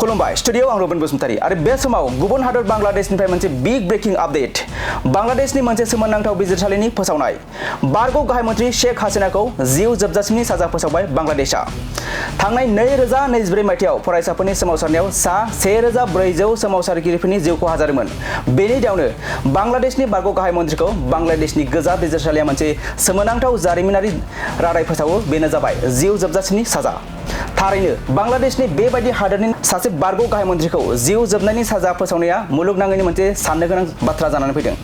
खुलुमबाय स्टुडियो आं रबिन बसुमतारी आरो बे समाव गुबुन हादर बांलादेशनिफ्राय मोनसे बिग ब्रेकिं आपडेट बांलादेशनि मोनसे सोमोनांथाव बिजिरसालिनि फोसावनाय बारग' गाहाय मन्थ्रि शेख हासिनाखौ जिउ जोबजासिमनि साजा फोसावबाय बांलादेशआ थांनाय 2024 मायथाइयाव फरायसाफोरनि सोमावसारनायाव सा 1400 सोमावसारगिरिफोरनि जिउ खहा जादोंमोन बेनि दावनो बांलादेशनि बारग' गाहाय मन्थ्रिखौ बांलादेशनि गोजा बिजिरसालिया मोनसे सोमोनांथाव जारिमिनारि रादाय फोसावो बेनो जाबाय जिउ जोबजासिमनि साजा थारैनो बांलादेशनि बेबायदि हादोरनि सासे बारग' गाहाय मन्थ्रिखौ जिउ जोबनायनि साजा फोसावनाया मुलुगनाङैनो मोनसे साननो गोनां बाथ्रा जानानै फैदों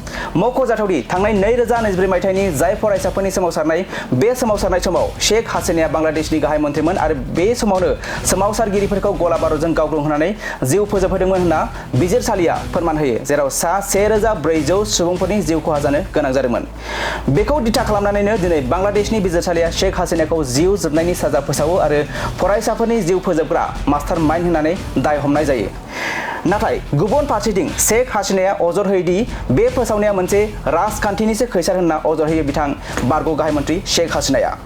मख'जाथावदि थांनाय 2024 मायथाइनि जाय फरायसाफोरनि सोमावसारनाय बे सोमावसारनाय समाव शेख हासिनाया बांलादेशनि गाहाय मन्थ्रिमोन आरो बे समावनो सोमावसारगिरिफोरखौ गला बारुदजों गावग्लुंहोनानै जिउ फोजोबहोदोंमोन होनना बिजिरसालिया फोरमान होयो जेराव सा 1400 सुबुंफोरनि जिउ खहा जानो गोनां जादोंमोन बेखौ दिथा खालामनानैनो दिनै बांलादेशनि बिजिरसालिया शेख हासिनाखौ जिउ जोबनायनि साजा फोसावो आरो फरायसाफोरनि जिउ फोजोबग्रा मास्टार माइन्ड होननानै दाय हमनाय जायो नाथाय गुबुन फारसेथिं शेख हासिनाया अजद होयोदि बे फोसावनाया मोनसे राजखान्थिनिसो खैसार होनना अजद होयो बिथां बारग' गाहाय मन्थ्रि शेख हासिनाया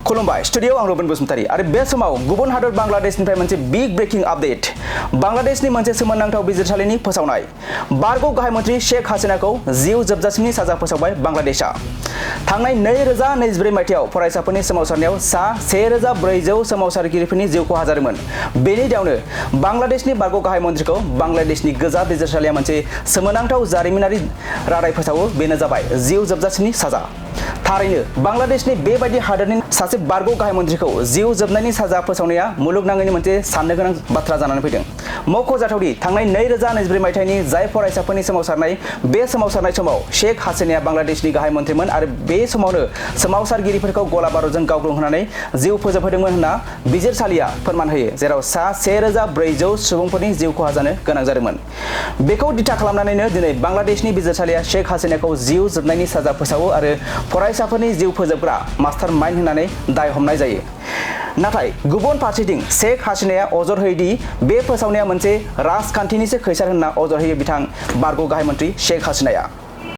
खुलुमबाय स्टुडियो आं रबिन बसुमतारी आरो बे समाव गुबुन हादर बांलादेशनिफ्राय मोनसे बिग ब्रेकिं आपडेट बांलादेशनि मोनसे सोमोनांथाव बिजिरसालिनि फोसावनाय बारग' गाहाय मन्थ्रि शेख हासिनाखौ जिउ जोबजासिमनि साजा फोसावबाय बांलादेशआ थांनाय 2024 मायथाइयाव फरायसाफोरनि सोमावसारनायाव सा 1400 सोमावसारगिरिफोरनि जिउ खहा जादोंमोन बेनि दावनो बांलादेशनि बारग' गाहाय मन्थ्रिखौ बांलादेशनि गोजा बिजिरसालिया मोनसे सोमोनांथाव जारिमिनारि रादाय फोसावो बेनो जाबाय जिउ जोबजासिमनि साजा थारैनो बांलादेशनि बेबायदि हादोरनि सासे बारग' गाहाय मन्थ्रिखौ जिउ जोबनायनि साजा फोसावनाया मुलुगनाङैनो मोनसे साननो गोनां बाथ्रा जानानै फैदों मख'जाथावदि थांनाय 2024 मायथाइनि जाय फरायसाफोरनि सोमावसारनाय बे सोमावसारनाय समाव शेख हासिनाया बांलादेशनि गाहाय मन्थ्रिमोन आरो बे समावनो सोमावसारगिरिफोरखौ गला बारुदजों गावग्लुंहोनानै जिउ फोजोबहोदोंमोन होनना बिजिरसालिया फोरमान होयो जेराव सा 1400 सुबुंफोरनि जिउ खहा जानो गोनां जादोंमोन बेखौ दिथा खालामनानैनो दिनै बांलादेशनि बिजिरसालिया शेख हासिनाखौ जिउ जोबनायनि साजा फोसावो आरो फरायसाफोरनि जिउ फोजोबग्रा मास्टार माइन्ड होननानै दाय हमनाय जायो नाथाय गुबुन फारसेथिं शेख हासिनाया अजद होयोदि बे फोसावनाया मोनसे राजखान्थिनिसो खैसार होनना अजद होयो बिथां बारग' गाहाय मन्थ्रि शेख हासिनाया